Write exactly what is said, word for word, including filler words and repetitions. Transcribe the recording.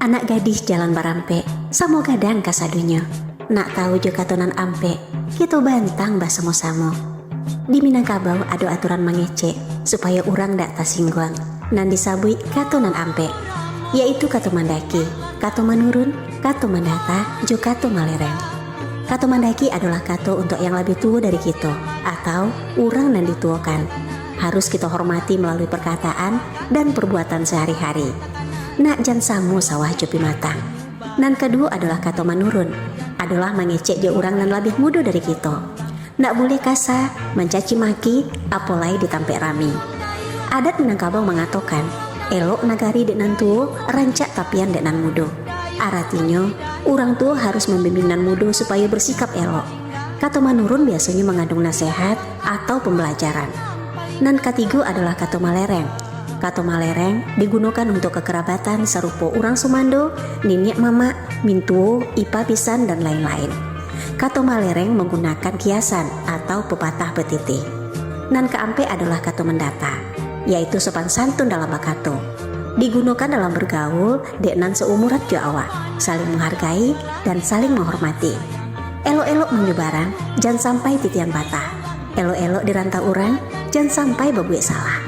Anak gadih jalan barampek, samo gadang kasadonyo. Nak tahu jo kato nan ampek, kito bantang basamo-samo. Di Minangkabau ado aturan mangecek, supayo urang dak tasingguang, nan disabuik kato nan ampek, yaitu kato mandaki, kato manurun, kato mandata, jo kato malereng. Kato mandaki adolah kato untuak yang labiah tuo dari kito, atau urang nan dituokan. Harus kito hormati malalui perkataan dan perbuatan sehari-hari. Nak jan samo sawah jo pimatang. Nan kaduo adolah kato manurun, adolah mangecek jo urang nan labiah mudo dari kito. Nak buliah kasa, mancaci maki, apo lai di tampek rami. Adat Minangkabau mangatokan, elok nagari dek nan tuo, rancak tapian dek nan mudo. Aratinyo, urang tuo harus mambimbing nan mudo supayo bersikap elok. Kato manurun biasonyo mangandung nasehat atau pambalajaran. Nan katigo adolah kato malereng. Kato malereng digunokan untuak kakarabatan sarupo urang sumando, niniak mamak, mintuo, ipa bisan, dan lain-lain. Kato malereng manggunakan kiasan atau pepatah batitih. Nan kaampek adolah kato mandata, yaitu sopan santun dalam bakato. Digunokan dalam bergaul dek nan saumuran jo awak, saling menghargai, dan saling menghormati. Elok-elok manyubarang, jan sampai titian patah. Elok-elok di rantau urang, jan sampai babuek salah.